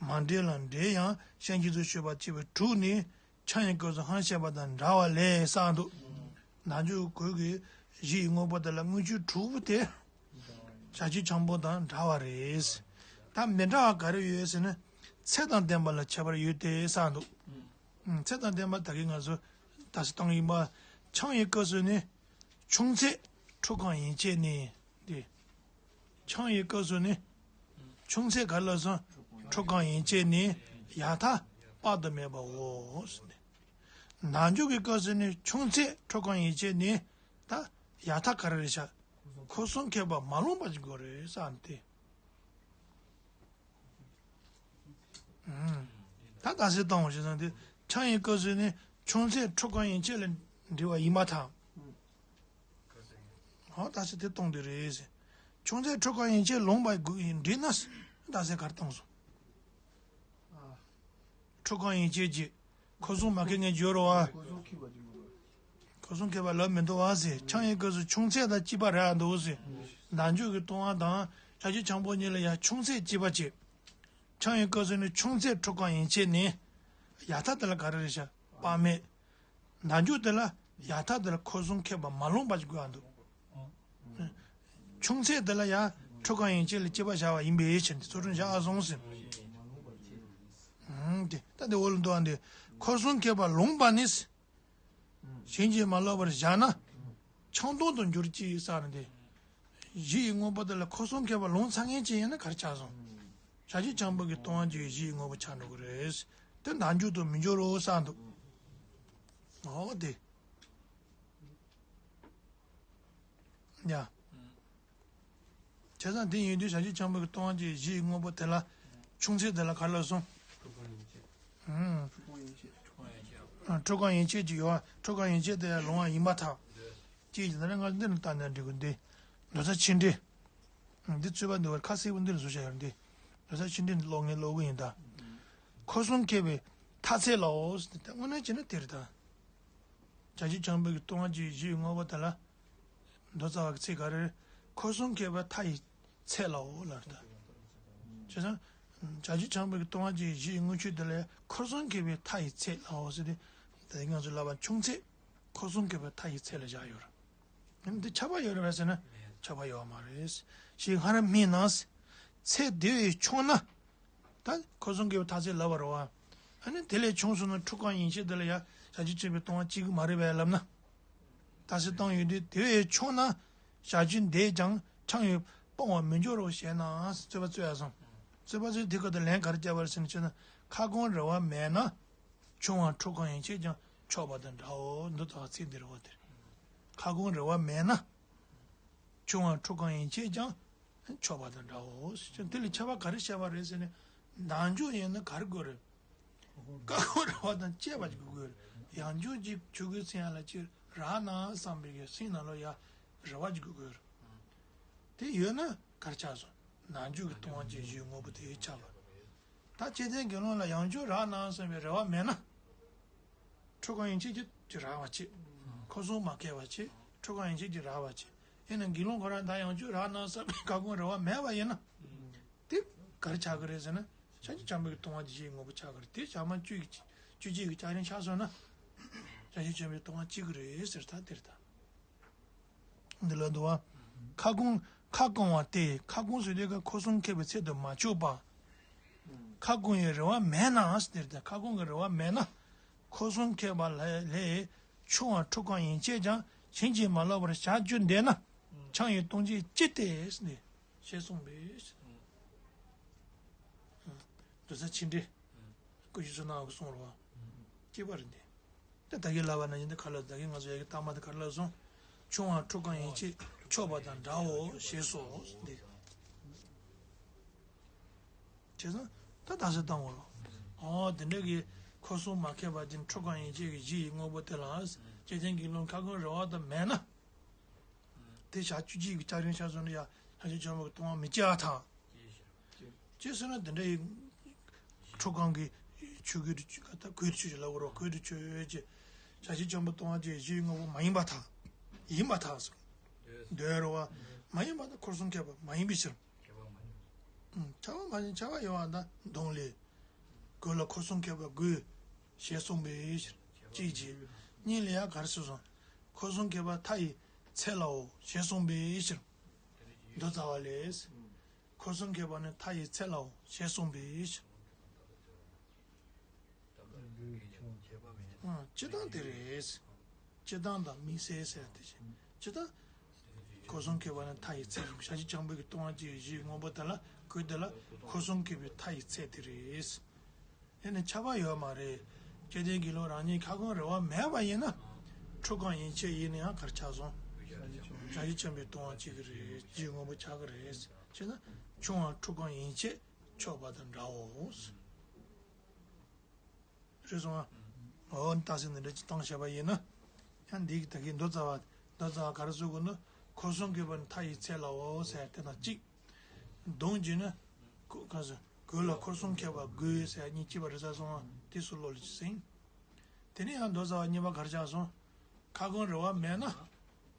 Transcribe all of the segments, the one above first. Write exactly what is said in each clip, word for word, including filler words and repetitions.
མ་འབྲེལ་ལ་འབྲེལ་ཡང་གཞན་རྗེས་སུ་སྤྱོད་པ་སྐྱེ་བའི་དྲུག་ནི། ཆང་གི་སྐབས་སུ་ཧང་བཤད་པ་དང་འདྲ་བ་ལས་གསུངས་འདུག་ནང་འཇུག་གོས་ཀྱི་གཞི་ཡི་དངོས་པོ་དེ་ལ་དངུལ་ཆུ་དྲུག་པོ་དེ། བྱ་བྱེད་ཆང་པོ་དང་འདྲ་བ་རེད། ད་མི་འདྲ་བ་ག་རེ་ཡོད་ཟེར་ན། ཚེ་དང་ལྡན་པ་ལ་ཁྱད་པར་ཡོད་དེ་གསུངས་འདུག་ཚེ་དང་ལྡན་པ་ད་གིན་ང་ཚོ་ད་སེ་བཏང་ཡིན་པ། ཆང་གི་སྐབས་སུ་ནི། ཆུང་ཚད་ཁྲུ་གང་ཡན་ཆད་ནི། འདི། ཆང་གི་སྐབས་སུ་ནི། ཆུང་ཚད་ག་རེ་ལབ་སོང་། ཁྲུ་གང་ཡན་ཆད་ནི། ཡག་ཐག་དཔག་ཏུ་མེད་པའོ། ནང་འཇུག་གི་སྐབས་སུ་ནི་ཆུང་ཚད་ཁྲུ་གང་ཡན་ཆད་ནི། ད་ཡག་ཐག་ག་རེ་རེད་ཤག་འཁོར་གསུམ་ཁེབས་པ་མ་ལོངས་པ་ཅིག་དགོས་རེད་གསུངས་ཏེ། ད་ད་སེ་བཏང་བ་ཞིག་བཏང་སྟེ། ཆང་གི་སྐབས་སུ་ནི་ཆུང་ཚད་ཁྲུ་གང་ཡན་ཆད་ལ་འབྲེལ་བ་ཡིན་པར་ཐལ། ཧོ་ད་སེ་དེ་བཏང་དེ་རེད་ཟེར། ཆུང་ཚད་ཁྲུ་གང་ཡན་ཆད་ལོངས་པ་དགོས་ཡིན་འདྲི་ན། ད་སེ་གར་བཏང་སོང་། ཁྲུ་གང་ཡན་ཆད་ཀྱི། འཁོར་གསུམ་མ་ཁེབས་ངེས་བརྗོད་རོ་བ། འཁོར་གསུམ་ཁེབས་པ་ལབ་མི་འདུག་བ་ཟེར། ཆང་གི་སྐབས་སུ་ཆུང་ཚད་དང་གཅིག་པ་རེད་འདུག་ཟེར། ནང་འཇུག་གི་ལྟུང་བ་དང་བྱ་བྱེད་ཆང་པོ་གཉིས་ལ་ཡང་ཆུང་ཚད་གཅིག་པ་བྱེད། ཆང་གི་སྐབས་སུ་ནི་ཆུང་ཚད་ཁྲུ་གང་ཡན་ཆད་ནི། ཡག་ཐག་དེ་ལ་ག་རེ་རེད་ཤག་དཔག་མེད། ནང་འཇུག་དེ་ལ་ཡག་ཐག་དེ་ལ་འཁོར་གསུམ་ཁེབས་པ་མ་ལོངས་པ་ཅིག་དགོས་འདུག་ཆུང་ཚད་དེ་ལ་ཡང་ཁྲུ་གང་ཡན་ཆད་ལ་གཅིག་པ་བཞག་པ་ཡིན་པའི་ཕྱིར་ཏེ་ཚུལ་ཁྲིམས་བཞག་སོང་ཟེར། ཨང་། དེ་ད་དེ་འོག་ལ་འདུག་ཨང་དེ། འཁོར་གསུམ་ཁེབས་པ་ལོངས་པ་ནི། གཞན་གྱིས་མ་བསླབས་པར་བཞག་ན། ཆང་འཐུང་དུ་འགྱུར་ཅིག་གསུངས་ཏེ། གཞི་ཡི་དངོས་པོ་དེ་ལ་འཁོར་གསུམ་ཁེབས་པ་ལོངས་ཚར་མཁན་ཅིག་ཡིན་ན་ག་རེ་ཆགས་སོང་། བྱ་བྱེད་ཆང་པོ་གི་ལྟུང་བ་གི་གཞི་ཡི་དངོས་པོ་ཆགས་འགྲོ་གི་རེད། དེ་ནང་འཇུག་ཏུ་མི་འགྱུར་རོ་གསུངས་འདུག་འོ་དེ། ཡ། བྱས་ཙང་དེ་ཡིན་དུས་བྱ་བྱེད་ཆང་པོ་གི་ལྟུང་བ་གི་གཞི་ཡི་དངོས་པོ་དེ་ལ། ཆུང་ཚད་དེ་ལ་ག་རེ་ལབ་སོང་། ཨང་། ཁྲུ་གང་ཡན་ཆད་ཀྱི་ཡོད། ཁྲུ་གང་ཡན་ཆད་དེ་ཡང་ལོངས་པ་ཡིན་པར་ཐལ། ཅེས་ཀྱི་ད་ནི་ང་འདི་ནས་བལྟས་ན་འགྲིག་གི་འདི། མདོ་རྩ་ཆེ་འབྲིང་། འདི་རྩོད་པ་འདི་བར་ཁ་གསལ་པོ་འདི་ལ་བཟོ་བྱ་ཡོད་འདི། མདོ་རྩ་ཆེ་འབྲིང་འདི་ཀློག་ངས་ཀློག་གི་ཡིན་ད། འཁོར་གསུམ་ཁེབས་པའི་མཐའ་ཚད་ལའོ། དངོས་གནས་བྱས་ན་དེ་རེད་ད། བྱ་བྱེད་ཆང་པོ་གི་ལྟུང་བ་གི་གཞི་ཡི་དངོས་པོ་དེ་ལ། མདོ་རྩ་བ་གི་ཚིག་ག་རེ། འཁོར་གསུམ་ཁེབས་པའི་མཐའ་ཡི་ཚད་ལའོ་ལབ་རེད་ད། བྱས་ཙང་། བྱ་བྱེད་ཆང་པོ་གི་ལྟུང་བ་གི་གཞི་ཡི་དངུལ་ཆུ་དེ་ལ་འཁོར་གསུམ་ཁེབས་པའི་མཐའ་ཡི་ཚད་ལའོ་ཟེར་ཏེ། ད་ང་ཚོ་ལབ་པ་ཆུང་ཚད། འཁོར་གསུམ་ཁེབས་པའི་མཐའ་ཡི་ཚད་ལ་བཞག་ཡོད་རེད། འདི་ཁྱབ་པ་ཡོད་རེད་པས་ཟེར་ན་ཁྱབ་པ་ཡོད་མ་རེད། ཞེས་སྔར་སྨྲས་ན། ཚད་དེ་བས་ཆུང་ན། ད་འཁོར་གསུམ་ཁེབས་པའི་མཐའ་ཚད་ལབ་པ་རེད་བ། ཨ་ནི་དེ་ལས་ཆུང་སོང་ན་ཁྲུ་གང་ཡན་ཆད་དེ་ལ་ཡང་བྱ་བྱེད་ཆང་པོའི་ལྟུང་བ་གཅིག་གི་མ་རེད་པས་ལབ་ན། ད་སེ་བཏང་ཡོད་དུས་དེ་བས་ཆུང་ན་བྱ་བྱེད་འདས་ཀྱང་ཆང་ཡང་སྤང་བར་མི་འགྱུར་རོ་ཞེ་ན་རྩོད་པ་རྩོད་ཡ་སོང་། རྩོད་པ་རྩོད་དེ་ཁ་ད་ལན་ག་རེ་བརྒྱབ་པ་རེད་ཟེར་ན་ཁ་སྐོང་རེ་བ་མེད་ན། ཆུང་བ་ཁྲུ་གང་ཡན་ཆད་ཀྱང་ཆོག་པ་དང་འདྲའོ། མདོ་རྩ་བ་ཚིག་འདི་རེད་བ་དེ། ཁ་སྐོང་རེ་བ་མེད་ན། ཆུང་བ་ཁྲུ་གང་ཡན་ཆད་ཀྱང་ཆོག་པ་དང་འདྲའོ། དེ་ལ་ཁྱད་པར་ག་རེ་བཤད་པ་རེད་ཟེར་ན། ནང་འཇུག་ཡིན་ན་ག་རེ་དགོས་རེད། ཁ་སྐོང་རེ་བ་དང་བཅས་པ་ཅིག་དགོས་རེད། ཡང་འཇུག་ཅིག་ཆོས་གོས་ཚིག་ཡང་ལ་ཅིག་རག་ན་བསམ་པའི་གི་སེམས་ནང་ལ་ཡ་རེ་བ་ཅིག་དགོས་རེད། དེ་ཡོད་ན་ག་རེ་ཆགས་སོང་། ནང་འཇུག་གི་ལྟུང་བ་གི་གཞི་དངོས་པོ་དེ་ཆགས་པ། ད་བཅོམ་ལྡན་དགེ་སློང་ལ་ཡང་འཇུག་རག་ན་བསམ་པའི་རེ་བ་མེད་ན། ཁྲུ་གང་ཡན་ཆད་ཀྱི་ཀྱི་རག་པ་བྱེད། འཁོར་གསུམ་མ་ཁེབས་པ་བྱེད། ཁྲུ་གང་ཡན་ཆད་ཀྱི་རག་པ་བྱེད། ཡིན་ན་དགེ་སློང་ཁོ་རང་ད་ཡང་འཇུག་རག་ན་བསམ་པའི་ཁ་སྐོང་རེ་བ་མེད་པ་ཡིན་ན། དེ་ག་རེ་ཆགས་ཀྱི་རེད་ཟེར་ན། བྱ་བྱེད་ཆང་པོ་གི་ལྟུང་བ་གི་གཞི་དངོས་པོ་ཆགས་ཀྱི་རེད། དེ་བྱ་མ་བཅུད་ཀྱི་བཅུད་ཀྱི་སྐྱ་རེངས་ཆགས་སོང་ན། བྱ་བྱེད་ཆང་པོའི་ལྟུང་བ་གཅིག་གི་རེད་ཟེར་ད་དེ་རེད་ད། འདི་ལ་འདུག་བ། ཁ་སྐོང་ཁ་སྐོང་བ་སྟེ་ཁ་སྐོང་ཟེར་དུས་ཀ་འཁོར་གསུམ་ཁེབས་པའི་ཚད་དུ་མ་ཆུད་པ། ཁ་སྐོང་ཡི་རེ་བ་མེད་ན་ཟེར་ཏེ་ཁ་སྐོང་གི་རེ་བ་མེད་ན། འཁོར་གསུམ་ཁེབས་པ་ལས་ལས་ཆུང་བ་ཁྲུ་གང་ཡན་ཆད་ཀྱང་བྱིན་གྱིས་མ་བརླབས་པར་བྱ་རྒྱུ་འདས་ན། ཆང་ཡི་ལྟུང་བྱེད་ཅི་སྟེ་ཟེར་ནས་ཞེས་གསུངས་པས། མདོ་རྩ་ཆེ་འབྲིང་། ཀུན་གཞི་བསོད་ནམས་ཀྱིས་གསུངས་རེད་བ། གཅིག་པ་རེད་འདི། ད་ད་གིན་ལབ་པ་ན་ཡིན་ད་ག་ལ་ད་གིན་ང་ཚོ་ཡ་གི་ལྟག་མ་དེ་ག་རེ་ལབ་སོང་། ཆུང་བ་ཁྲུ་གང་ཡན་ཆད་ཆོག་པ་དང་འདྲའོ་ཞེས་སོ། འདི། བྱས་ཙང་ད་ད་སེ་བཏང་བ། ཨོ་དེ་འདྲ་གི་འཁོར་གསུམ་མ་ཁེབས་པ་ཅན་ཁྲུ་གང་ཡན་ཆད་ཀྱི་གཞི་ཡི་དངོས་པོ་དེ་ལ། བཅོམ་ལྡན་དགེ་སློང་ཁ་སྐོང་རེ་བ་དང་མེད་ན། དེ་བྱ་བཅུད་ཀྱི་སྐྱ་རེངས་ཆགས་སོང་ན་ཡ་བྱ་བྱེད་ཆང་པོ་གི་ལྟུང་བ་མི་སྐྱེ་བ་དང་། ཅེས་ཟེར་ན་དེ་འདྲ་ཡི། ཁྲུ་གང་གི་ཆོས་གོས་དུ་ཆོས་ཀ་ད་གོས་དུ་ཆོས་ཀྱི་ལབ་དགོས་རེད་བ། གོས་དུ་ཆོས་ཀྱི། བྱ་བྱེད་ཆང་པོ་ལྟུང་བ་གི་གཞི་ཡི་དངོས་པོ་མ་ཡིན་པར་ཐལ། ཡིན་པར་ཐལ་ཟེར། འདོད་རེད་བ། མ་ཡིན་པར་ཐལ། འཁོར་གསུམ་ཁེབས་པ་མ་ཡིན་པའི་ཕྱིར། ཁྱབ་པ་མ་ཡིན། ཁྱབ་པ་ཡོད་པ་ད་གདོང་ལས། གོས་ལ་འཁོར་གསུམ་ཁྱད་པར་དགོས་ཞེས་གསུངས་པའི་ཕྱིར། གཅིག་བྱས། གཉིས་ལ་ཡང་ག་རེ་ཟེར་སོང་། འཁོར་གསུམ་ཁྱད་པར་མཐའ་ཡི་ཚད་ལའོ་ཞེས་གསུངས་པའི་ཕྱིར། མདོ་རྩ་བ་ལས། འཁོར་གསུམ་ཁྱད་པར་ནི་མཐའ་ཡི་ཚད་ལའོ་ཞེས་གསུངས་པའི་ཕྱིར། ཨ། སྤྱིར་བཏང་དེ་རེད། སྤྱིར་བཏང་དང་དམིགས་བསལ་ཟེར་ཏེ་བྱས། སྤྱིར་བཏང་། འཁོར་གསུམ་ཁྱད་པར་ནི་མཐའ་ཡི་ཚད། ཞལ་གཅིག་འཆང་པོ་གི་ལྟུང་བ་གཅིག་བཞི་ཡི་དངོས་པོ་དེ་ལ་གོས་དེ་ལ་འཁོར་གསུམ་ཁྱད་པར་མཐའ་ཡི་ཚད་དེ་རེད། དེ་ནི་ཁྱབ་པ་ཡོད་མ་རེད། སྐལ་ལྡན་དགེ་སློང་རང་ཉིད་ཁ་སྐོང་རེ་བ་མེད་པ་ཡིན་ན། འཁྲུག་གམ་ཡན་ཆད་ཡིན་ན་ཡང་ག་རེ་ཆགས་སོང་། ཞལ་གཅིག་འཆང་པོའི་ལྟུང་བ་གཅིག་གི་རེད། གཅིག་དངོས་པོ་ཆགས་ཀྱི་རེད། བྱས་ན་ཆུང་བ་འཁྲུག་གམ་ཡན་ཆད་ཆོད་པ་དང་འདྲའོ། རེད་སོང་ཨ། འོ་ན་རྟགས་གསལ་འདི་འདྲ་ཅིག་བཏང་བཞག་པ་ཡིན་ན། ཡང་འདི་གི་ད་གིན་མདོ་རྩ་བ། མདོ་རྩ་བ་ག་རེ་ཟེར་གོ་ནི། འཁོར་གསུམ་ཁྱད་པར་ནི་མཐའ་ཡི་ཚད་ལའོ་ཟེར་དེ་དང་གཅིག་གདོང་གཅིག་ནི། གོ་ག་ཟེར། གོས་ལ་འཁོར་གསུམ་ཁྱད་པར་དགོས་ཟེར་གཉིས་གཅིག་པ་རེད་ས་སོང་ཨ། དེ་སུ་བློ་ལ་ཅིག་ཟིན། དེ་ནས་ཡང་མདོ་རྩ་བ་གཉིས་པ་ག་རེ་ཆགས་སོང་། ཁ་སྐོང་རེ་བ་མེད་ན།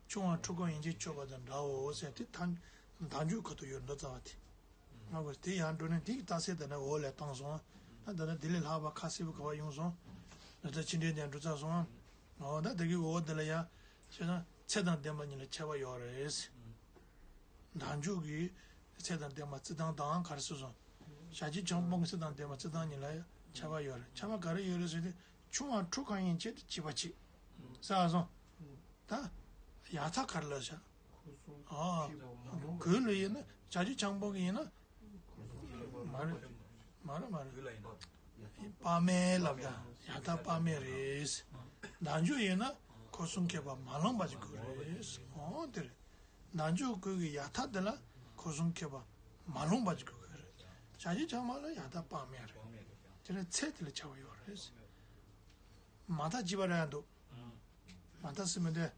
ཆུང་བ་འཁྲུག་གམ་ཡན་ཆད་ཆོད་པ་དང་འདྲའོ་ཟེར་དེ་ད། མདང་རྒྱུད་ཁ་ཐུག་ཡོད་མདོ་རྩ་བ་དེ། ང་གོ་དེ་ཡང་འགྲོ་ནས་དེ་གི་རྟགས་གསལ་དེ་ནས་འོག་ལས་བཏང་སོང་། ད་ད་ལྟ་དེ་ལས་ལྷག་པ་ཁ་གསལ་པོ་ག་བ་ཡོང་སོང་། ད་ལྟ་ཕྱི་འབྲེལ་དེ་འགྲོ་ཚར་སོང་། འོ་ད་དེ་གི་འོག་དེ་ལ་ཡང་། བྱས་ན་ཚེ་དང་ལྡན་པ་གཉིས་ལ་ཁྱད་པར་ཡོད་རེད། མདང་རྒྱུད་ཀྱི་ཚེ་དང་ལྡན་པ་རྩི་སྟངས་དང་ག་རེ་ཟེར་སོང་། ཞལ་གཅིག་འཆང་པོ་གི་ཚེ་དང་ལྡན་པ་རྩི་སྟངས་གཉིས་ལ་ཡང་ཁྱད་པར་ཡོད་རེད། ཁྱད་པར་ག་རེ་ཡོད་རེད་ཟེར་དུས་ཆུང་བ་འཁྲུག་གམ་ཡན་ཆད་དུ་བྱེད་པ་བྱེད། ཟེར་སོང་། ད་ཡག་ཐག་ག་རེ་ལབ་བྱ། ཨ། གོས་ལ་ཡིན་ན་ཞལ་གཅིག་འཆང་པོ་གི་ཡིན་ན། མ་རེད། མ་རེད་མ་རེད། དཔག་མེད་ལབ་ད། ཡག་ཐག་དཔག་མེད་རེད། མདང་རྒྱུད་ཡིན་ན་འཁོར་གསུམ་ཁྱད་པར་མ་ལོངས་པ་ཅིག་དགོས་རེད། འོ་དེ་རེད། མདང་རྒྱུད་གོས་ཀྱི་ཡག་ཐག་དེ་ལ་འཁོར་གསུམ་ཁྱད་པར་མ་ལོངས་པ་ཅིག་དགོས་རེད། ཞལ་གཅིག་འཆང་པོ་ལ་ཡག་ཐག་དཔག་མེད་རེད། དེ་ནས་ཚད་དེ་ལ་ཁྱད་པར་ཡོད་རེད། མ་མཐའ་གཅིག་པ་རེད་འདུག་མ་མཐའ་ཟེར་མི་འདུག་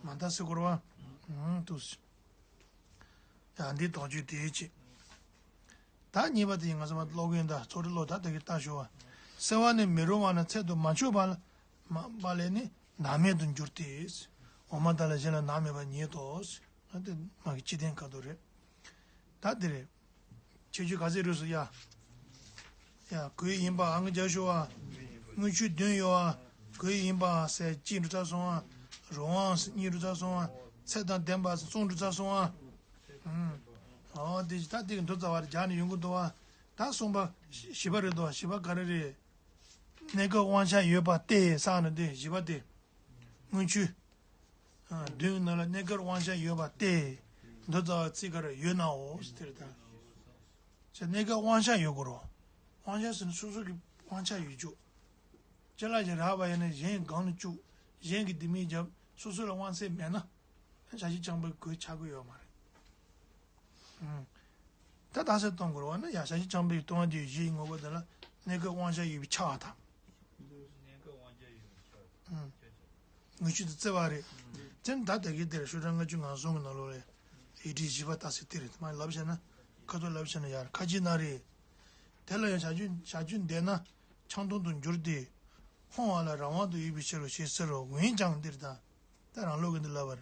མ་མཐའ་ཟེར་དགོས་རེད་བ། ཨང་། འདུག་ཡང་འདི་དོགས་གཅོད་དེའི་ཆེད། ད་གཉིས་པ་དེ་ཡིན། ང་ཚོ་མ་ཀློག་གིན་ད་ཚོགས་སྒྲིག་ཀློག་ད་དེ་གི་ལྟ་ཞུ་བ། སེལ་བ་ནི་མི་རུང་བ་ན་ཚད་དུ་མ་ཆུད་པ་ལ། མ་པ་ལས་ནི་ནག་མེད་དུ་འགྱུར་ཏེ། འོ་མ་དག་ལ་གཞན་ལ་ནག་མེད་པ་ཉིད་དོ། ཨ་དེ་མ་གི་སྤྱི་དོན་ཁ་ཐུག་རེད། ད་དེ་རེད། ཁྱད་ཆོས་ག་ཚད་རེད་ཟེར་ཡ། ཡ་གོས་ཡིན་པ་ཨང་རྒྱ་ཞུ་བ། དངུལ་ཆུ་བདུན་ཡོད་བ། གོས་ཡིན་པ་ཟེར་གཅིག་འགྲོ་ཚར་སོང་བ། རང་དབང་གཉིས་འགྲོ་ཚར་སོང་བ། ཚད་དང་ལྡན་པ་གསུམ་འགྲོ་ཚར་སོང་བ། ཨང་། འོ་དེ་ད་དེ་གི་མདོ་རྩ་བ་རེ་རྒྱག་ནས་ཡོང་གི་འདུག་བ། ད་གསུམ་པ་བཞི་པ་རེད་འདུག་བ། བཞི་པ་ག་རེ་རེད། གནས་སྐབས་དབང་ཆ་ཡོད་པ་སྟེ་ཟེར་ནས་དེ་བཞི་པ་དེ། དངུལ་ཆུ། ཨ། བདུན་ནང་ལ་གནས་སྐབས་དབང་ཆ་ཡོད་པ་སྟེ། མདོ་རྩ་བ་རྩིས་ཀར་ཡོད་ནའོ་ཟེར་ད། ཅེས་གནས་སྐབས་དབང་ཆ་ཡོད་དགོས་རེད། དབང་ཆ་ཟེར་ན་སོ་སོ་གི་དབང་ཆ་ཡོད་རྒྱུ། ཅ་ལག་ཅིག་རག་པ་ཡིན་ན་གཞན་གྱི་སྒང་ལ་བཅུག་གཞན་གྱིས་ལྡེ་མིག་བརྒྱབ། སོ་སོ་ལ་དབང་ཚད་མེད་ན། ཞལ་གཅིག་འཆང་པོའི་གོས་ཆགས་ཀྱི་ཡོད་མ་རེད། ཨང་། ད་རྟགས་གསལ་གཏོང་དགོས་རེད་བ་ན་ཡ། ཞལ་གཅིག་འཆང་པོའི་ལྟུང་བ་དེ་བཞི་ཡི་དངོས་པོ་དེ་ལ་གནས་སྐབས་དབང་ཆ་ཡོད་པའི་ཆགས་པ་དང་། གནས་སྐབས་དབང་ཆ་ཡོད་པའི་ཆགས་པ་དང་། དངུལ་ཆུ་དེ་བརྩི་བ་རེད། བརྩི་ན་ད་ལྟ་གི་དེར་ཤོག་གྲངས་ལྔ་བཅུ་ང་གསུམ་གྱི་ནང་ལོགས་ལ་ཡིག་བྲིས་བཞི་པ་རྟགས་གསལ་དེ་རེད། མ་ལབ་བྱས་ན་ཁ་ཐུག་ལབ་བྱས་ན་ཡར་ཁ་ཅིག་ན་རེད། དེ་ལ་ཡང་ཞལ་གཅིག་ཞལ་གཅིག་འདས་ན་ཆང་འཐུང་དུ་འགྱུར་ཏེ། འཕོ་བ་ལ་རང་དབང་དུ་ཡོད་པའི་ཕྱིར་རོ་ཞེས་ཟེར་རོ། འོན་ཀྱང་འདིར་ད། ད་རང་ལུགས་ཀྱི་འདི་ལབ་པར།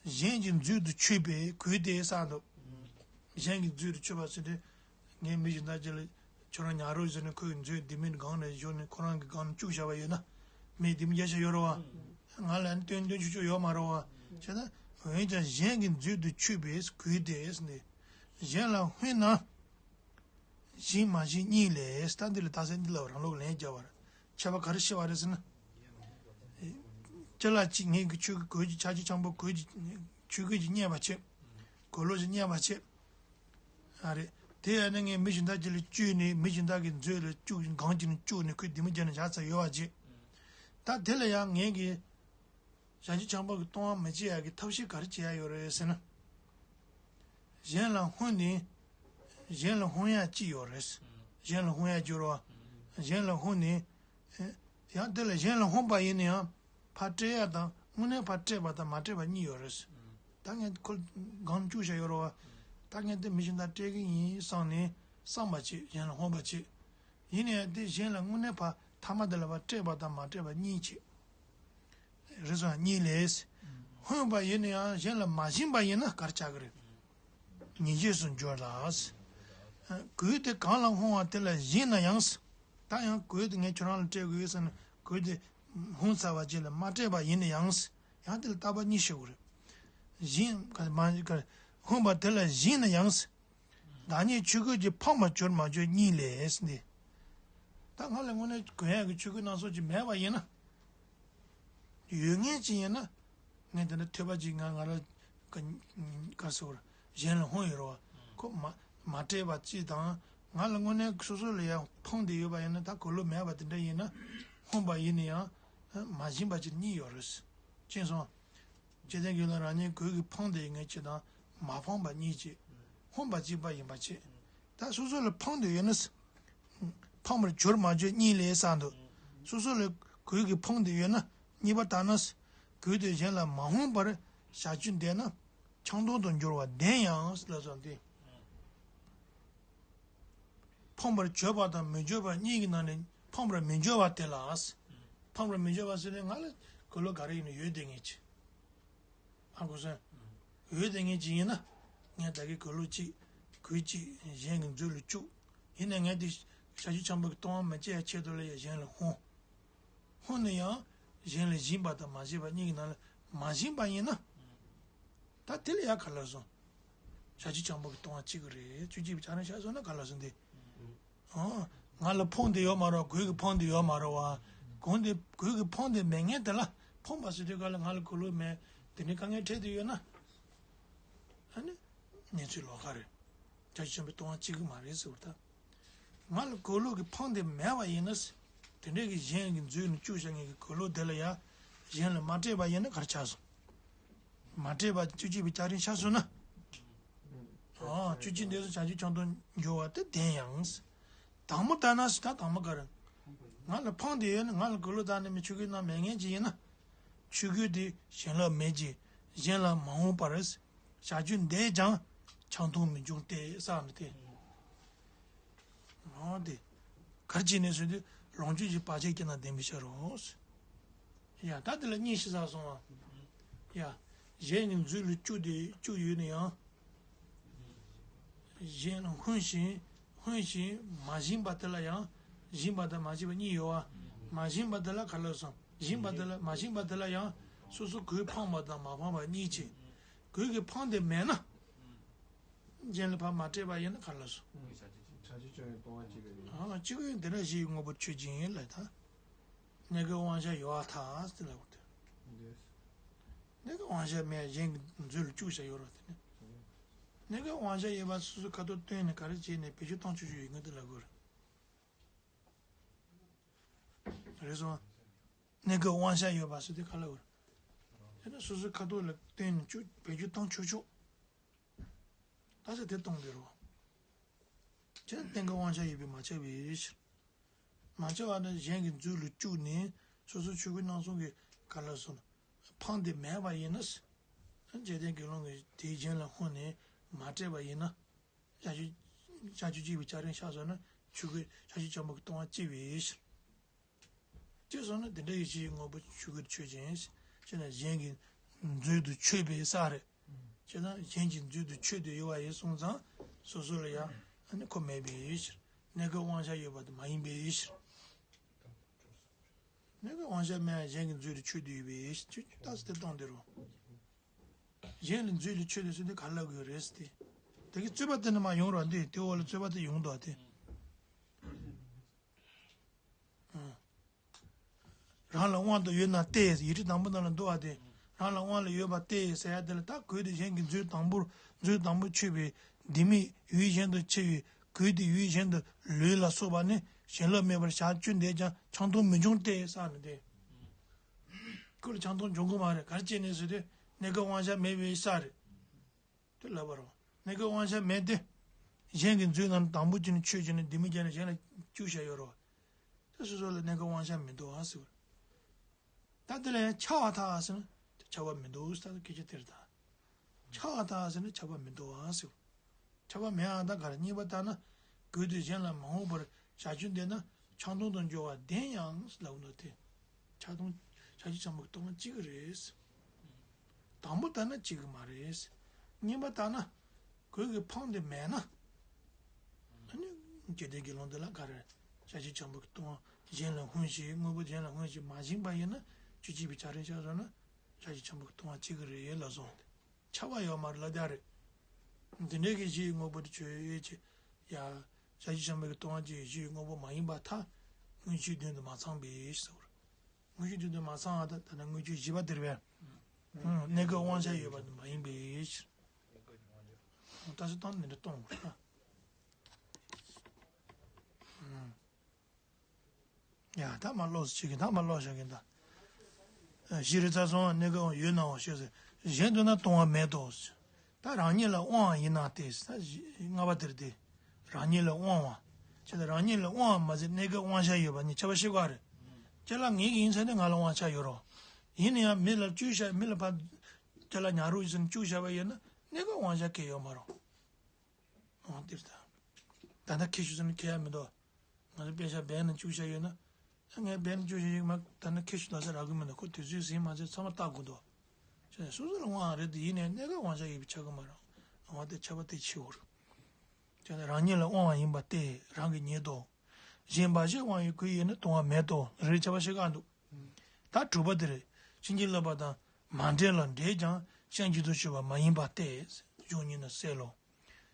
གཞན་གྱི་མཛོད་དུ་ཆུད་པའི་གོས་དེ་ཟེར་འདུག་གཞན་གྱི་མཛོད་དུ་ཆུད་པ་ཟེར་དུས། ངས་མི་གཞན་དག་ཅིག་ལ་ཁྱོད་རང་ཉར་རོགས་ཟེར་ནས་ཁོའི་མཛོད་ལྡེ་མིག་སྒང་ནས་བཞོན་ནས་ཁོ་རང་གི་སྒང་ནས་བཅུག་བཞག་པ་ཡོད་ན། མི་ལྡེ་མིག་རྒྱག་ས་ཡོད་རེད་བ། ང་ལ་ནི་སྟོན་སྟོན་ཆོག་ཆོག་ཡོད་མ་རེད་བ། བྱས་ན། འོན་ཀྱང་གཞན་གྱི་མཛོད་དུ་ཆུད་པའི་གོས་དེ་ཟེར་ནས། གཞན་ལ་འཕོས་ན། བཞིན་མ་བཞིན་གཉིས་ལས། ད་འདི་ལ་རྟགས་གསལ་འདི་ལ་རང་ལུགས་ལན་རྒྱག་པར། ཁྱད་པར་ག་རེ་ཤེས་པ་རེད་ཟེར་ན། ཅ་ལག་གཅིག་ངེད་ཀྱི་ཆོས་ཀྱི་གོས་ཀྱི་ཆ་གཅིག་འཆང་པོ་གོས་ཀྱི་ཆོས་གོས་ཀྱི་རྙེད་པ་བྱེད། གོས་ལོག་ཅིག་རྙེད་པ་བྱེད། ཨ་རེད། དེ་ཡང་ནི་ངས་མི་གཞན་དག་ཅིག་ལ་བཅོལ་ནས་མི་གཞན་དག་གི་མཛོད་ལ་བཅུག་སྒང་གཅིག་ནས་བཅུག་ནས་ཁོས་ལྡེ་མིག་བརྒྱབ་ནས་བཞག་ཚར་ཡོད་པ་བྱེད། ད་དེ་ལ་ཡང་ངེད་ཀྱིས། ཞལ་གཅིག་འཆང་པོ་གི་ལྟུང་བ་མི་བྱེད་ཡག་གི་ཐབས་ཤེས་ག་རེ་བྱེད་ཡག་ཡོད་རེད་ཟེར་ན། གཞན་ལ་འཕོས་ནས། གཞན་ལ་འཕོ་ཡག་ཅིག་ཡོད་རེད། གཞན་ལ་འཕོ་ཡག་ཅིག་ཡོད་རེད་བ། གཞན་ལ་འཕོས་ནས། ཡང་དེ་ལ་གཞན་ལ་འཕོས་པ་ཡིན་ན་ཡང་ཕར་སྤྲད་ཡག་དང་དངོས་གནས་ཕར་སྤྲད་པ་དང་མ་སྤྲད་པ་གཉིས་ཡོད་རེད། ད་ངས་ཁོ་སྒང་བཅུག་བཞག་ཡོད་རེད་བ། ད་ངས་དེ་མི་གཞན་དག་སྤྲད་གི་ཡིན་བསམ་ནས་བསམ་པ་བྱེད། གཞན་ལ་འཕོས་པ་བྱེད། ཡིན་ནའི་དེ་གཞན་ལ་དངོས་གནས་ཕར་མཐའ་མ་དེ་ལ་ཕར་སྤྲད་པ་དང་མ་སྤྲད་པ་གཉིས་བྱེད། རེད་སོང་གཉིས་ལས། འཕོས་པ་ཡིན་ན་ཡང་གཞན་ལ་མ་བྱིན་པ་ཡིན་ན་ག་རེ་ཆགས་ཀྱི་རེད། ཉེས་བྱས་སུ་འགྱུར་ལ། གོས་དེ་གང་ལ་ཧོང་བ་དེ་ལ་བཞེས་ན་ཡང་། ད་ཡང་གོས་དེ་ངས་ཁྱོད་རང་ལ་སྤྲད་དགོས་ཡོད་ཟེར་ནས་གོས་དེ་ཧོང་ཚར་བ་རྗེས་ལ་མ་སྤྲད་པ་ཡིན་ན་ཡང་། ཡང་དེ་ལ་བརྟག་པ་གཉིས་ཤིག་དགོས་རེད། བཞེས་ག་མ་ག་ཧོང་བ་དེ་ལ་བཞེས་ན་ཡང་། བདག་ཉིད་ཆོས་གོས་ཀྱིས་ཕངས་པར་གྱུར་མ་གྱུར་གཉིས་ལས་འདི། ད་ང་ལ་དངོས་གནས་གོན་ཡག་གི་ཆོས་གོས་སྣ་ཚོགས་ཅིག་མེད་པ་ཡིན་ན། ཡོད་མཁན་ཅིག་ཡིན་ན། ངས་དེ་འདྲ་ཐོས་པ་ཅིག་ང་ང་ལ་ག་ག་ཟེར་བར་གཞན་ལ་ཧོན་ཡོད་རེད་བ། ཁོ་མ་མ་སྤྲད་པ་ཅིག་དང་། ང་ལ་དངོས་གནས་སོ་སོ་ལ་ཡང་ཕངས་བསྡད་ཡོད་པ་ཡིན་ན། ད་གོས་ལོག་མེད་པ་དེ་འདྲ་ཡིན་ན། ཧོན་པ་ཡིན་ན་ཡང་མ་བཞེས་པ་ཅིག་གཉིས་ཡོད་རེད། ཅེས་སོང་། རྗེ་བཙུན་དགེ་སློང་རང་ཉིད་གོས་ཀྱིས་ཕངས་བསྡད་ཡོད་མཁན་ཅིག་དང་། མ་ཕངས་པ་གཉིས་ཅིག་ཧོན་པ་གཅིག་པ་ཡིན་པ་བྱས། ད་སོ་སོ་ལ་ཕངས་བསྡད་ཡོད་ན། ཕངས་པར་གྱུར་མ་གྱུར་གཉིས་ལས་གསུངས་འདུག་སོ་སོ་ལ་གོས་ཀྱིས་ཕངས་བསྡད་ཡོད་ན། གཉིས་པ་ལྟར་ན། གོས་དེ་གཞན་ལ་མ་ཧོན་པར་བཞག་རྒྱུ་འདས་ན། ཆང་འཐུང་དུ་འགྱུར་བ་བདེན་ཡང་ལབ་སོང་སྟེ། ཕངས་པར་བྱ་བ་དང་མི་བྱ་བ་གཉིས་ཀྱི་ནང་ནས་ཕངས་པར་མི་བྱ་བ་དེ་ལ། ཕངས་པར་མི་བྱ་བ་ཟེར་ནས་ང་ལ་གོས་ལོག་ག་རེ་ཡིན་ན་ཡོད་བསྡད་མཁན་ཅིག་ཨ་ཁུ་སོན། ཡོད་བསྡད་མཁན་ཅིག་ཡིན་ན། ངས་ད་གིན་གོས་ལོག་གཅིག་གོས་གཅིག་གཞན་གྱི་མཛོད་ལ་བཅུག་ཡིན་ནའི་ངས་དེ་ཞ་ཞུ་ཆང་པོ་གི་ལྟུང་བ་མི་བྱེད་ཡ་ཆེད་དུ་ལ་ཡ་གཞན་ལ་ཧོན། ཧོན་ནས་ཡང་གཞན་ལ་བྱིན་པ་དང་མ་བྱིན་པ་གཉིས་ཀྱི་ནང་ལ་མ་བྱིན་པ་ཡིན་ན། ད་དེ་ལ་ཡ་ག་ལ་སོང་། ཞ་ཞུ་ཆང་པོ་གི་ལྟུང་བ་གཅིག་གི་རེད། བཅུ་གཅིག་པའི་ཆ་རན་ཤ་སོང་ན་ག་ལ་སོང་དེ། ཨོ། ང་ལ་ཕོངས་དེ་ཡོད་མ་རེད་བ། གོས་ཀྱི་ཕོངས་དེ་ཡོད་མ་རེད་བ། གོས་དེ་གོས་ཀྱི་ཕོངས་དེ་མེད་མཁན་དེ་ལ་ཕོངས་པ་ཟེར་དུས་ག་ལ་ང་ལ་གོས་ལོག་མེད། དེ་ནི་དཀའ་ངལ་འཕྲད་དུ་ཡོད་ན། ཨ་ནི། གནས་ཚུལ་ལོགས་ཀ་རེད། ཞ་ཞུ་ཆང་པོའི་ལྟུང་བ་གཅིག་གི་མ་རེད་ཟེར་བ་ད། ང་ལ་གོས་ལོག་གི་ཕོངས་དེ་མེད་པ་ཡིན་ན། དེ་འདྲའི་གི་གཞན་གྱི་མཛོད་ནས་བཅུག་བཞག་མཁན་གྱི་གོས་ལོག་དེ་ལ་ཡ། གཞན་ལ་མ་སྤྲད་པ་ཡིན་ན་ག་རེ་ཆགས་སོང་། མ་སྤྲད་པ་བཅུ་གཅིག་པའི་ཆ་རན་ཤ་སོང་ན། ཨོ། བཅུ་གཅིག་འདས་སོ་ཞ་ཞུ་ཆང་འཐུང་འགྱུར་བ་དེ་བདེན་ཡང་། དང་པོ་ལྟར་ན་ཟེར། ད་དང་པོ་ག་རེ། ང་ལ་ཕངས་དེ་ཡོད་ན། ང་ལ་གོས་ལོག་དང་ནི་མི་ཆོས་གོས་ནང་མེད་མཁན་ཅིག་ཡིན་ན། ཆོས་གོས་དེ་བྱིན་རླབས་མེད་ཅིང་གཞན་ལ་མ་འོངས་པར་ཞ་ཞུ་འདས་ཀྱང་ཆང་འཐུང་མི་འབྱུང་སྟེ་ཟེར་ནི་དེ། ཨོ་དེ། ག་རེ་བྱས་ནས་ཟེར་དུས་ལོངས་སྤྱོད་ཀྱི་བར་ཆད་ཀྱིས་ན་བདེན་པའི་ཕྱིར་རོ། ཡ་ད་དེ་ལ་གཉིས་ཤིག་ཟ་སོང་བ། ཡ། གཞན་གྱི་མཛོད་ལ་བཅུག་སྟེ་བཅུག་ཡོད་ན་ཡང་། གཞན་ལ་ཧོན་ཞིང་ཧོན་ཞིང་མ་བྱིན་པ་དེ་ལ་ཡང་། བྱིན་པ་དང་མ་བྱིན་པ་གཉིས་ཡོད་བ། མ་བྱིན་པ་དེ་ལ་ག་ལ་སོང་། བྱིན་པ་དེ་ལ་མ་བྱིན་པ་དེ་ལ་ཡང་སོ་སོ་གོས་ཕངས་པ་དང་མ་ཕངས་པ་གཉིས་བྱས། གོས་ཀྱི་ཕངས་དེ་མེད་ན། གཞན་ལ་ཕར་མ་སྤྲད་པ་ཡིན་ན་ག་ལ་སོང་། ཆ་ཆི་ཆོས་ཡིན་གཏོང་བ་གཅིག་གི་རེད། ཨ་གཅིག་ཡིན་དེ་འདྲ་ཞིག་དངོས་པོ་ཆོས་ཅན་ཡིན་ལ་ད། གནས་སྐབས་དབང་ཆ་ཡོད་པར་ཐལ་ཟེར་ལབ་དགོས་ཏེ། འདོད། གནས་སྐབས་དབང་ཆ་མེད་གཞན་གྱི་མཛོད་ལ་བཅུག་བཞག་ཡོད་རེད་དེ་ནི། གནས་སྐབས་དབང་ཆ་ཡོད་པ་སོ་སོའི་ཁ་ཐུག་བཏོན་ནས་ག་རེ་བྱས་ནས་བེད་སྤྱོད་བཏང་ཆོག་ཆོག་ཡོད་ངེས་དེ་ལབ་དགོས་རེད། རེད་སོང་། གནས་སྐབས་དབང་ཆ་ཡོད་པ་ཟེར་དུས་ག་ལབ་དགོས་རེད། དེ་ནི་སོ་སོའི་ཁ་ཐུག་ལ་བཏོན་ནས་བཅུག་བེད་སྤྱོད་བཏང་ཆོག་ཆོག་ད་ཆ་དེ་གཏོང་འདོད་རོ། ཁྱེད་གཏན་འཁེལ་དབང་ཆ་ཡོད་པས་མ་ཁྱབ་པའི་ཕྱིར། མ་ཁྱབ་པ་ནི་གཞན་གྱི་མཛོད་ལ་བཅུག་ནས་སོ་སོ་ཆོས་གོས་སྣ་ཚོགས་ཀྱི་ག་ལ་སོང་ན། ཕངས་ཏེ་མེད་པ་ཡིན་ན། འཇིག་རྟེན་དགེ་སློང་གིས་དེའི་གཞན་ལ་ཧོན་ནས་མ་སྤྲད་པ་ཡིན་ན། ཞ་ཞུ་ཞ་ཞུ་གཅིག་པའི་ཆ་རན་ཤ་སོང་ན་ཆོས་གོས་ཞ་ཞུ་ཆང་པོ་གི་ལྟུང་བ་གཅིག་པའི་ཕྱིར། ཅེས་སོང་ན་དེ་འདྲ་ཡི་ཕྱིའི་དངོས་པོ་ཆོས་གོས་ཆོས་ཅན། ཅེ་ན་གཞན་གྱི་མཛོད་དུ་མཆོད་པའི་ས་རེད། ཅེ་ན་གཞན་གྱི་མཛོད་དུ་མཆོད་དུ་ཡོད་པ་ཡིན་སོང་ཙང་སོ་སོ་ལ་ཡང་ཨ་ནི་ཁོ་མེད་པའི་ཕྱིར། གནས་སྐབས་དབང་ཆ་ཡོད་པ་དེ་མ་ཡིན་པའི་ཕྱིར། གནས་སྐབས་དབང་ཆ་མེད་ཡང་གཞན་གྱི་མཛོད་དུ་མཆོད་དུ་ཡོད་པའི་ཕྱིར། ཅེས་ཏག་ཙམ་དེ་གཏོང་དེ་རུ། གཞན་ལ་མཛོད་དུ་མཆོད་དུ་ཟེར་དུས་ག་ལ་དགོས་རེད་ཟེར་ཏེ། དེ་གི་རྩོད་པ་དེ་ནི་མ་ཡོང་རོགས་འདི་དེ་འོག་ལ་རྩོད་པ་དེ་ཡོང་འདུག་སྟེ། རང་ལ་དབང་དུ་ཡོད་ན་སྟེ་ཡིག་ཁྲི་དང་པོ་ནང་ལ་འདུག་པ་དེ། རང་ལ་དབང་ལ་ཡོད་པ་སྟེ་ཟེར་ཡ་དེ་ལ་ད་གོས་དེ་གཞན་གྱི་མཛོད་དང་པོར་མཛོད་དང་པོ་མཆོད་པའི་ལྡེ་མིག་ཡུལ་གཞན་དུ་མཆེ་བའི་གོས་དེ་ཡུལ་གཞན་དུ་ལུས་ལ་སོགས་པ་ནི་བྱིན་རླབས་མེད་པར་བྱ་སྤྱོད་འདས་ཀྱང་ཆང་འཐུང་མི་འབྱུང་སྟེ་ཟེར་ནི་དེ། ཁོ་ལ་ཆང་འཐུང་འབྱུང་གི་མ་རེད། ག་རེ་བྱས་ནས་ཟེར་དུས་གནས་སྐབས་དབང་ཆ་མེད་པའི་ས་རེད། དེ་ལབ་པ་རེད། གནས་སྐབས་དབང་ཆ་མེད་དེ། གཞན་གྱི་མཛོད་ནང་དང་པོ་ཅིག་ནས་མཆོད་ཅིག་ནས་ལྡེ་མིག་བརྒྱབ་ནས་གཞན་ལ་བཅུག་བཞག་ཡོད་རེད་བ། དེ་སོ་སོ་ལ་གནས་སྐབས་དབང་ཆ་མི་འདུག་ཨ་ཟེར་བ། ད་དེ་ལ་ཡང་ཆགས་པར་ཐལ་ཟེར་ན་དེ་ཆགས་པ་མི་འདུག་ཟེར། ད་སྐད་ཆ་དེར་ད། ཆགས་པར་ཐལ་ཟེར་ན་ཆགས་པ་མི་འདུག་ཨ་ཟེར་བ། ཆགས་པ་མེད་ཨ་ད་ག་རེ། གཉིས་པ་ལྟར་ན། གོས་དེ་གཞན་ལ་མ་འོངས་པར་བྱ་སྤྱོད་འདས་ན་ཆང་འཐུང་དུ་འགྱུར་བ་བདེན་ཡང་ལབ་ནོ་དེ། ཆང་འཐུང་བྱ་སྤྱོད་ཆང་འཐུང་གི་ལྟུང་བ་གཅིག་གི་རེད། དང་པོ་ལྟར་ན་གཅིག་གི་མ་རེད། གཉིས་པ་ལྟར་ན། གོས་ཀྱི་ཕངས་དེ་མེད་ན། ཨ་ནི་དགེ་འདུན་དགེ་སློང་འདི་ལ་ག་རེ། ཞལ་བཞི་འཆང་པོ་གི་ལྟུང་བ་གཞན་ལ་སྔོན་ཞིག་དངོས་པོ་གཞན་ལ་སྔོན་ཞིག་མ་བྱིན་པ་ཡིན་ན། བཅུ་གཅིག་པའི་ཆ་རེ་ཆ་བཞག་ན་ཞལ་བཞི་འཆང་པོ་གི་ལྟུང་བ་གཅིག་གི་རེད་ལ་སོང་སྟེ། ཆགས་པ་ཡོད་མ་རེད་ལབ་རྒྱུ་རེད། འདི་འདྲའི་གི་གཞི་ཡི་དངོས་པོ་དེ་ཆོས་ཅན། ཡ། ཞལ་བཞི་འཆང་པོ་གི་ལྟུང་བ་གཅིག་གཞི་ཡི་དངོས་པོ་མ་ཡིན་པར་ཐལ། དངོས་གཞིའི་དོན་དུ་མ་ཚང་པའི་ཕྱིར། དངོས་གཞིའི་དོན་དུ་མ་ཚང་བ་དང་། ད་ནི་དངོས་གཞི་བཞི་པ་དེ་རེད་པས། ཨང་། གནས་སྐབས་དབང་ཆ་ཡོད་པ་དེ་མ་ཡིན་པའི་ཕྱིར། ད་ཅི་ལྟར་འདི་འདྲ་གཏོང་དགོས་ན། ཨང་། ཡ། ད་མར་ཀློག་ཅིག་གི། ད་མར་ཀློག་བཞག་གི་ད། ཨ། བཞི་རེད་ཚར་སོང་། གནས་སྐབས་ཡོད་ནའང་ཞེས་ཟེར། གཞན་དུ་ན་ལྟུང་བ་མེད་དོ། ད་རང་ཉིད་ལ་དབང་བ་ཡིན་ན་སྟེ། ད་བཞི། ལྔ་པ་དེར་སྟེ། རང་ཉིད་ལ་དབང་བ། ཁྱེད་ལ་རང་ཉིད་ལ་དབང་བ་མ་ཟད་གནས་སྐབས་དབང་ཆ་ཡོད་པ་གཉིས་ཁྱད་པར་ཤེས་དགོས་རེད། ཁྱེད་ལ་ངེད་ཀྱི་ཡིན་ཚེ་ནི་ང་ལ་དབང་ཆ་ཡོད་རོགས། ཡིན་ན་ཡང་མི་ལ་བཅུག་བཞག་མི་ལ་ཕར་ཁྱེད་ལ་ཉར་རོགས་ཡིན་ཟེར་ནས་བཅུག་བཞག་པ་ཡིན་ན་གནས་སྐབས་དབང་ཆ་གང་ཡང་ཡོད་མ་རེད། འོ་དེ་རེད་ད། ད་ལྟ་ཁྱེར་ཤོག་ཟེར་ན་ཁྱེར་ཡ་མི་འདུག་ང་ཚོ་པེ་ས་བེན་ན་བཅུག་བཞག་ཡོད་ན། ངས་བེན་ན་བཅུག་བཞག་ཡོད་མ། ད་ནི་ཁྱེར་ཤོག་ལབ་ས་རག་གི་མི་འདུག་ཁོ་དུས་ཚོད་ཟིན་མ་ཟིན་ཚང་མ་བལྟ་དགོས་འདུག་བྱས་ནས་སོ་སོ་ལ་དབང་བ་རེད་དེ། ཡིན་ནའི་གནས་སྐབས་དབང་ཆ་ཡོད་པ་ཆགས་ཀྱི་མ་རེད། འོ་དེ་ཁྱད་པར་དེ་ཕྱེ་དགོས་རེད། བྱས་ནས་རང་ཉིད་ལ་དབང་བ་ཡིན་པ་སྟེ་རང་གིས་ཉེད་དོ། གཞན་འབའ་ཞིག་དབང་བའི་གུས་ཡོད་ན་ལྟུང་བ་མེད་དོ། རེད། ཁྱད་པར་ཤེས་དགོས་འདུག་ད་དྲུག་པ་དེ་རེད། བྱིན་གྱིས་བརླབས་པ་དང་མ་འབྲེལ་ལ་འབྲེལ་ཀྱང་སྤྱན་གྱི་དུ་ཞུགས་པ་མ་ཡིན་པ་སྟེ། གཞུང་ཉིད་ན་གསལ་ལོ།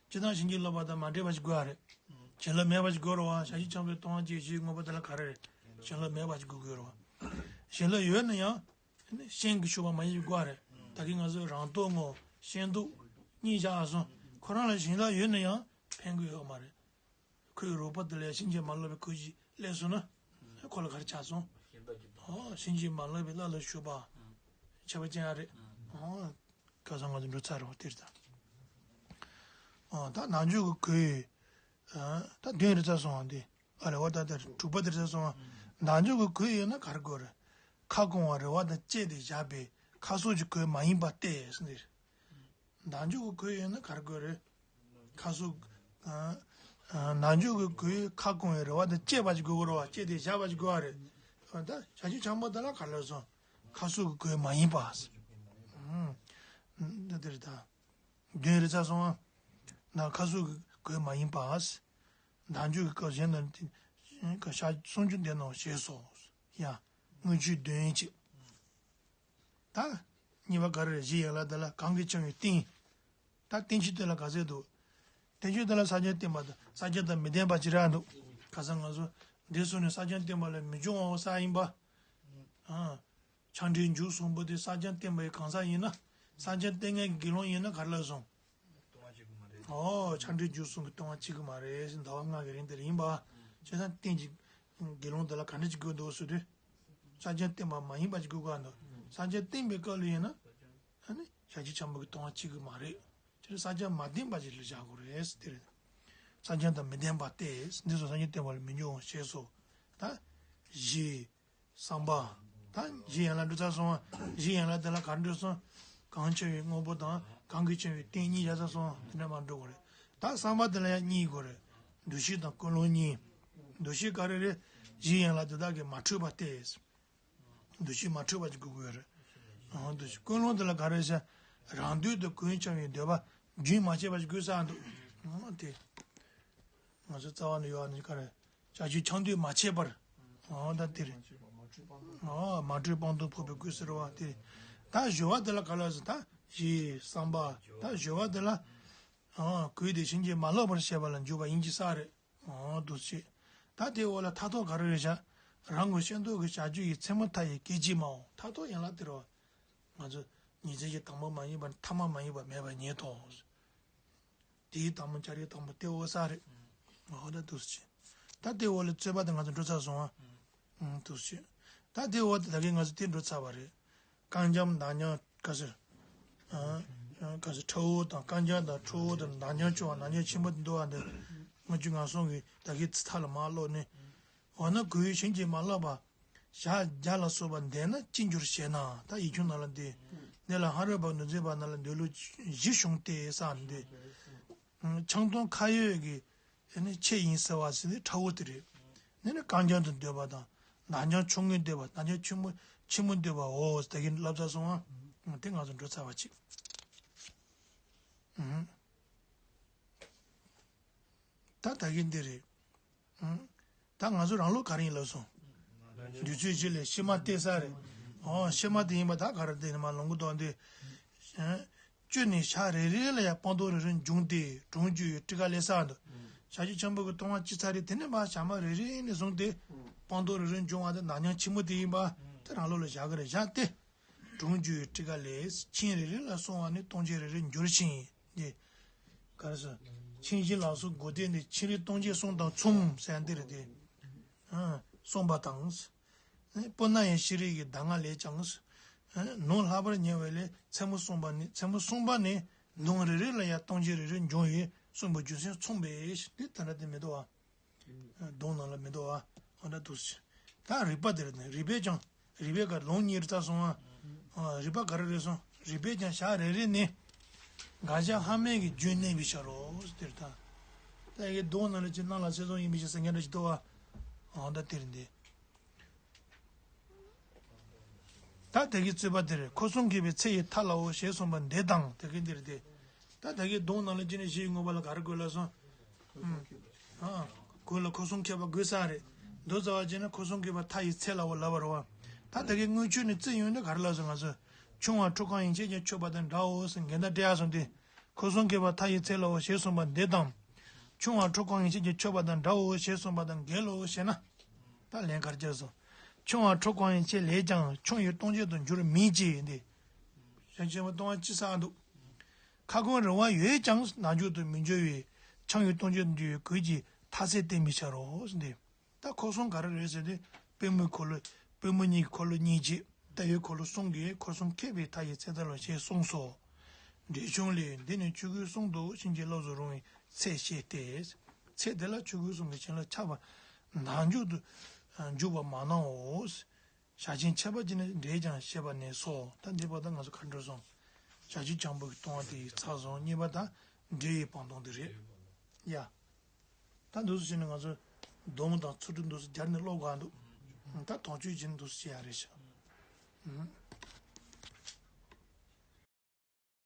སྤྱིར་བཏང་བྱིན་གྱིས་བརླབས་པ་དང་མ་འབྲེལ་བ་ཞིག་དགོས་པ་རེད། བྱིན་རླབས་མེད་པ་ཞིག་དགོས་རེད་པ། ཞལ་བཞི་འཆང་པོའི་ལྟུང་བ་གཅིག་བཞིའི་དངོས་པོ་དེ་ལ་ག་རེ་རེད། བྱིན་རླབས་མེད་པ་ཞིག་དགོས་དགོས་རེད་པ། བྱིན་རླབས་ཡོད་ན་ཡང་སྤྱན་གྱིས་ཞུགས་པ་མ་ཡིན་པ་ཞིག་དགོས་པ་རེད། ད་གིན་ང་ཚོས་རང་སྟོབས་ངོ་། སྤྱན་སྟོབས་གཉིས་བཞག་སོང་། ཁོ་རང་ལ་བྱིན་རླབས་ཡོད་ན་ཡང་ཕན་གྱི་ཡོད་མ་རེད། ཁོའི་རོགས་པ་དེ་ལ་བྱིན་གྱིས་མ་བརླབས་པའི་གུས་ཀྱིས་སླེབས་སོང་ན། ཁོ་ལ་ག་རེ་ཆགས་སོང་། ཨོ། བྱིན་གྱིས་མ་བརླབས་པའི་བླ་ལ་ཞུགས་པ། ཁྱད་པར་ཅན་ཡང་རེད། ཨོ། ཁ་སང་ང་ཚོ་འགྲོ་ཚར་རེད་པ། དེ་རེད་ད། ཨོ། ད་ནང་འཇུག་གི་གུས། ཨ། ད་བདུན་རེད་ཚར་སོང་བ་འདི། ཨ་རེད་པ། ད་དེ་དྲུག་པ་དེ་རེད་ཚར་སོང་བ། ནང་འཇུག་གི་གུས་ཡོད་ན་ག་རེ་དགོས་རེད། ཁ་སྐོང་བ་རེ་བ་དང་བཅས་ཏེ་བཞག་པའི་ཁ་གསོག་གི་གུས་མ་ཡིན་པ་སྟེ་ཟེར་འདི་རེད། ནང་འཇུག་གི་གུས་ཡོད་ན་ག་རེ་དགོས་རེད། ཁ་གསོག་ཨ། ཨ། ནང་འཇུག་གི་གུས་ཁ་སྐོང་བའི་རེ་བ་དང་བཅས་པ་ཞིག་དགོས་ཀྱི་རེད་པ། བཅས་ཏེ་བཞག་པ་ཞིག་དགོས་པ་རེད། ད་ཞལ་བཞི་འཆང་པོ་དེ་ལ་ག་རེ་ལབ་སོང་། ཁ་གསོག་གི་གུས་མ་ཡིན་པ། ཨང་། འདི་འདི་རེད་ད། བདུན་རེད་ཚར་སོང་ཨ། ན་ཁ་གསོག་གི་གུས་མ་ཡིན་པ། ནང་འཇུག་གི་གུས་གཞན་དང་། ཞག་སུམ་ཅུ་འདས་ནའང་ཞེས་སོ། ཡ། དངུལ་ཆུ་བདུན་གྱིས། ད་གཉིས་པ་ག་རེ་རེད། གཞི་ཡན་ལག་དེ་ལ་གང་གིས་འཆང་བའི་རྟེན། ད་རྟེན་ཆོས་དེ་ལ་ག་ཚད་འདུག་རྟེན་ཆོས་དེ་ལ་ས་སྐྱ་བསྟན་པ་དང་ས་སྐྱ་དང་མི་ལྡན་པ་ཅིག་རག་འདུག་ཁ་སང་ང་ཚོ་འདི་སོང་ནས་ས་སྐྱ་བསྟན་པ་ལ་མི་འབྱུང་བ་ས་ཡིན་པ། ཨ། ཆགས་བྲལ་འཇུག་གསུམ་པོ་དེ་ས་སྐྱ་བསྟན་པ་ཡི་གང་ཟག་ཡིན་ན། ས་སྐྱ་བསྟེན་མཁན་གྱི་དགེ་སློང་ཡིན་ན་ག་རེ་ལབ་སོང་། ལྟུང་བ་བྱེད་དགོས་མ་རེད། ཨོ། ཆགས་བྲལ་འཇུག་གསུམ་གྱི་ལྟུང་བ་བྱེད་དགོས་མ་རེད་ཟེར། ཟླ་བ་ལྔ་གི་རིང་དེར་ཡིན་པ། བྱས་ཙང་རྟེན་གྱི་དགེ་སློང་དེ་ལ་ག་འདྲ་ཅིག་དགོས་འདུག་ཟེར་དུས། ས་སྐྱ་བསྟན་པ་མ་ཡིན་པ་ཅིག་དགོས་ཀྱི་འདུག་ས་སྐྱ་བསྟེན་པའི་སྐབས་ལ་ཡིན་ན། ཨ་ནི་ཞལ་བཞི་འཆང་པོ་གི་ལྟུང་བ་བྱེད་དགོས་མ་རེད། དེ་ལ་ས་སྐྱ་མ་བསྟེན་པ་ཅིག་ལ་བཞག་དགོས་རེད་ཟེར་དེ་རེད། ས་སྐྱ་དང་མི་ལྡན་པ་སྟེ། འདི་ཚོ་ས་སྐྱ་བསྟན་པ་ལ་མི་འབྱུང་ཞེས་སོ། ད་གཞི། བསམ་པ། ད་གཞི་ཡན་ལག་འགྲོ་ཚར་སོང་བ། གཞི་ཡན་ལག་དེ་ལ་ག་རེ་འགྲོ་སོང་། གང་འཆང་བའི་དངོས་པོ་དང་གང་གིས་འཆང་བའི་རྟེན་གཉིས་བཞག་ཚར་སོང་། དེ་འདྲ་མ་འགྲོ་དགོས་རེད། ད་བསམ་པ་དེ་ལ་ཡང་གཉིས་དགོས་རེད། འདུ་ཤེས་དང་ཀུན་སློང་གཉིས། འདུ་ཤེས་ག་རེ་རེད། གཞི་ཡན་ལག་དེ་དག་གིས་མ་འཕྲོགས་པ་སྟེ། འདུ་ཤེས་མ་འཕྲོགས་པ་ཅིག་དགོས་ཀྱི་ཡོད་རེད། ཨང་། འདུ་ཤེས་ཀུན་སློང་དེ་ལ་ག་རེ་བྱ། རང་འདོད་དུ་གང་འཆང་བའི་འདོད་པ་རྒྱུན་མ་ཆད་པ་ཞིག་དགོས་ས་འདུག་ཨང་། དེ་ང་ཚོ་རྩ་བ་ནས་ཡོད་ནི་ག་རེ། བྱ་སྤྱོད་འཆང་འདོད་མ་ཆད་པར། ཨང་། ད་དེ་རེད། ཨང་། མ་གྲོས་སྤང་ལྟུང་ཕོག་པའི་གུས་ཟེར་བ་དེ། ད་སྦྱོར་བ་དེ་ལ་ག་ལ་ཟེར། ད་གཞི་བསམ་པ། ད་སྦྱོར་བ་དེ་ལ། ཨང་། གུས་དེ་བྱིན་གྱིས་མ་བརླབས་པར་བྱེད་པ་ལ་འཇུག་པ་ཡིན་གྱི་ས་རེད། འོ་འདུག་སེ། ད་དེའི་འོག་ལ་མཐའ་ཐོག་ག་རེ་རེད་བྱ། རང་གི་སྤྱི་མདོ་གི་བྱ་སྤྱོད་ཀྱི་མཚན་མོ་མཐའ་ཡི་སྐད་ཅིག་མའོ། མཐའ་ཐོག་ཡན་ལག་དེ་རེད་པ། ང་ཚོ་ཉི་ཚེ་གི་དང་པོ་མ་ཡིན་པ་ནས་ཐ་མ་མ་ཡིན་པ་མེད་པ་ཉིད་དོ། དེའི་དང་པོ་བྱ་རིགས་དང་པོ་དེའི་འོག་ས་རེད། འོ་ད་འདུག་སེ། ད་དེའི་འོག་ལ་རྩོད་པ་དེ་ང་ཚོ་འགྲོ་ཚར་སོང་ཨ། འདུག་སེ། ད་དེའི་འོག་ད་གིན་ང་ཚོ་དེ་འགྲོ་ཚར་བ་རེད། རྐང་འཇམ་མདའ་འཇམ་ག་ཟེར། ཨ། ག་ཟེར། ཁྲ་བོ་དང་རྐང་འཇམ་དང་ཁྲ་བོ་དང་མདའ་འཇམ་ཆུང་བ་མདའ་འཇམ་ཆེན་པོ་དེ་འདུག་པ་འདི། ལྔ་བཅུ་ང་གསུམ་གྱི་ད་གིན་ཚིག་མཐའ་ལ་མར་ཀློག་ནས། འོ་ན་གུས་བྱིན་གྱིས་མ་བརླབས་པ། ཞག་བརྒྱ་ལ་སོགས་པ་འདས་ན་ཅི་འགྱུར་ཞེ་ན། ད་ཡིག་ཆུང་ནང་ལ་འདི། འདི་ལ་ཕ་རོལ་པོ་ནུས་ཚོད་པ་རྣམས་ལ་འདོད་ལུགས་བཞི་བྱུང་སྟེ་ཟེར་འདི། ཆང་འཐུང་ཁ་ཡོད་ཀྱི། དེ་ནི་ཆེ་ཡིན་ཟེར་བ་ཟེར་ནི་ཁྲ་བོ་དེ་རེད། དེ་ནི་རྐང་འཇམ་དུ་འདོད་པ་དང་། མདའ་འཇམ་ཆུང་ངུས་འདོད་པ། མདའ་འཇམ་ཆེན་པོ་ཆེན་པོ་འདོད་པའོ། ད་གིན་བསླབ་ཚར་སོང་ཨ། དེ་ང་ཚོ་འགྲོ་ཚར་བ་ཅིག་ཨུ། ད་ད་གིན་འདི་རེད། ཨང་། ད་ང་ཚོ་རང་ལུགས་ག་རེ་ཡིན་ལབ་སོང་། དུས་ཚོད་གཅིག་ལ་ཕྱི་མ་སྟེར་ས་རེད། ཨོ་ཕྱི་མ་དེ་ཡིན་པ་ད་ག་རེ་དེ་ནི་མ་ལོང་གི་འདུག་འདི། ཨང་། བཅུ་ནས་ཞག་རེ་རེ་ལ་ཡང་སྤངས་རྟོགས་རེ་རེ་འབྱུང་སྟེ་གྲོང་འཇུག་ཡུལ་སྤྲིན་དཀར་ལས་ས་འདུག་བྱ་རྒྱུད་ཆེན་པོ་གི་སྟོང་པ་སྤྱི་ཚར་རེ་དེ་ནས་མ་ཞག་མ་རེ་རེ་ནས་བཟུང་སྟེ་སྤངས་རྟོགས་རེ་རེ་འབྱུང་བ་དེ་ནག་ཉམས་ཆེན་མོ་དེ་ཡིན་པ་དེ་རང་ལུགས་ལ་བཞག་གི་རེད། བཞག་སྟེ། གྲོང་འཇུག་ཡུལ་སྤྲིན་དཀར་ལས། ཆིངས་རེ་རེ་ལ་སོང་བ་ནི་སྟོང་ཆེན་རེ་རེ་འགྱུར་ཞིང་། འདི། ག་རེ་ཟེར། ཆིངས་བཞི་ལ་སོགས་དགོས་ཏེ་ནི་ཆིངས་རིགས་སྟོང་ཆེན་གསུམ་དང་མཚུངས་ཟེར་འདི་རེད་དེ། ཨ། གསུངས་པ་དང་། སྤུ་ན་ཡང་ཤེས་རིག་གི་གདམས་ངག་ལས་ཀྱང་། ཨ། ནོར་ལྷག་པར་ཉེ་བ་ལས་མཚན་མོ་གསུངས་པ་ནི་མཚན་མོ་གསུངས་པ་ནི་ནོར་རེ་རེ་ལ་ཡང་སྟོང་ཆེན་རེ་རེ་འབྱུང་བས་གསུངས་པ་རྒྱུ་མཚན་མཚུངས་པས་འདི་ལྟར་དེ་མི་འདུག་བ། གདོང་ནང་ལ་མི་འདུག་བ། ཨ་འདྲ་འདུག་ཟེར། ད་རིགས་པ་དེར་ནི་རིགས་པས་ཀྱང་། རིགས་པས་ཀྱང་ལུང་གཉིས་རྩ་སོང་ཨ། རིགས་པ་ག་རེ་རེད་སོང་། རིགས་པས་ཀྱང་ཞག་རེ་རེ་ནི། དགག་བྱ་ལྷག་མེད་ཀྱི་རྒྱུན་གནས་པའི་ཕྱིར་རོ། དེར་ད། ད་ཡི་གེ་གདོང་ནང་ལ་ཅི་སྣང་ལ་ཚེ་བཟུང་ཡིན་པའི་ཕྱིར་ཟེར་མཁན་འདྲ་ཅིག་འདུག་བ། ཨ་འདྲ་དེར་འདི། ད་དེ་གི་རྩོད་པ་དེར་འཁོར་གསུམ་བསྐྱེད་པའི་ཚེ་ཡི་མཐའ་ལའོ་ཞེས་གསུངས་པ་འདི་དང་དེ་གི་འདིར་ཏེ། ད་དེ་གི་གདོང་ནང་ལ་ཅི་ནས་གཞི་ཡི་དངོས་པོ་ལ་ག་རེ་དགོས་ལ་སོང་། ཨ། གོས་ལ་འཁོར་གསུམ་བསྐྱེད་པ་དགོས་ས་རེད། མདོ་རྩ་བ་ཅི་ན་འཁོར་གསུམ་བསྐྱེད་པ་མཐའ་ཡི་ཚེ་ལའོ་ལབ་པ་རེད་བ། ད་དེ་གི་དངུལ་ཆུ་ནས་རྩི་ཡོང་ནས་ག་རེ་ལ་སོང་ང་ཚོ། ཆུང་བ་ཁྲོ་གང་ཡིན་ཕྱིར་ཀྱང་ཆོད་པ་དང་འདྲའོ་ཟེར་འགལ་ཟླ་འདྲེ་ཡ་སོང་སྟེ། འཁོར་གསུམ་བསྐྱེད་པ་མཐའ་ཡི་ཚེ་ལའོ་ཞེས་གསུངས་པ་འདི་དང་། ཆུང་བ་ཁྲོ་གང་ཡིན་ཕྱིར་ཀྱང་ཆོད་པ་དང་འདྲའོ་ཞེས་གསུངས་པ་དང་འགལ་ལོ་ཞེ་ན། ད་ལན་གར་བྱས་སོ། ཆུང་བ་ཁྲོ་གང་ཡིན་ཕྱིར་ལས་ཀྱང་ཆུང་ཡུལ་སྟོང་ཆེན་དུ་འགྱུར་མིན་ཅེས་འདི། ཞེས་བྱས་པ་སྟོང་བ་ཅི་ས་འདུག་ཁ་སྐོང་རིང་བ་ཡོད་ཀྱང་ནང་འཇུག་ཏུ་མི་འགྱུར་བས་ཆུང་ཡུལ་སྟོང་ཆེན་དུ་འགྱུར་བའི་གོས་ཀྱི་མཐའ་ཚད་བསྟན་པའི་ཕྱིར་རོ་འདི། ད་འཁོར་གསུམ་ག་རེ་རེད་ཟེར་ཏེ། པུས་མོའི་འཁོར་ལོ། པུས་མོ་གཉིས་ཀྱི་འཁོར་ལོ་གཉིས་བྱས། ལྟེ་བའི་འཁོར་ལོ་གསུམ་གྱིས་འཁོར་གསུམ་ཁེགས་པའི་མཐའ་ཡི་ཚེ་ཚད་ལ་ཞེས་གསུངས་སོ། འགྲེལ་ཆུང་ལས་འདི་ནི་ཆོས་སྐུའི་གསུང་དུ་ཕྱིན་ཅི་ལོག་ཏུ་རུང་བའི་ཚད་བཤད་དེ། ཚད་དེ་ལ་ཆོས་སྐུའི་གསུང་གི་བྱིན་རླབས་ཆགས་པ་ནང་འཇུག་ཏུ་འཇུག་པ་མ་གནང་ངོ་། ཞག་ཆེན་ཁྱད་པར་ཅན་ནི་འགྲེལ་ཀྱང་བཤད་པ་ནས་སོ། ད་འདི་བར་དུ་ང་ཚོ་ག་འགྲོ་སོང་། བྱ་རྒྱུད་འཇམ་པོ་གི་ལྟུང་བ་དེ་ཡི་ཚར་སོང་། གཉིས་པ་ད་འགྲེལ་ཡི་བང་སྟོང་དེ་རེད། ཡ། ད་འདུག་སེ་བྱས་ནས་ང་ཚོ་སྡོམ་དང་ཚུལ་ཁྲིམས་འདུག་སེ་སྦྱར་ནས་ཀློག་དགོས་འདུག་ད་དོགས་གཅོད་བྱས་ནས་འདུག་སེ་བྱེད་ཡ་རེད་ཤག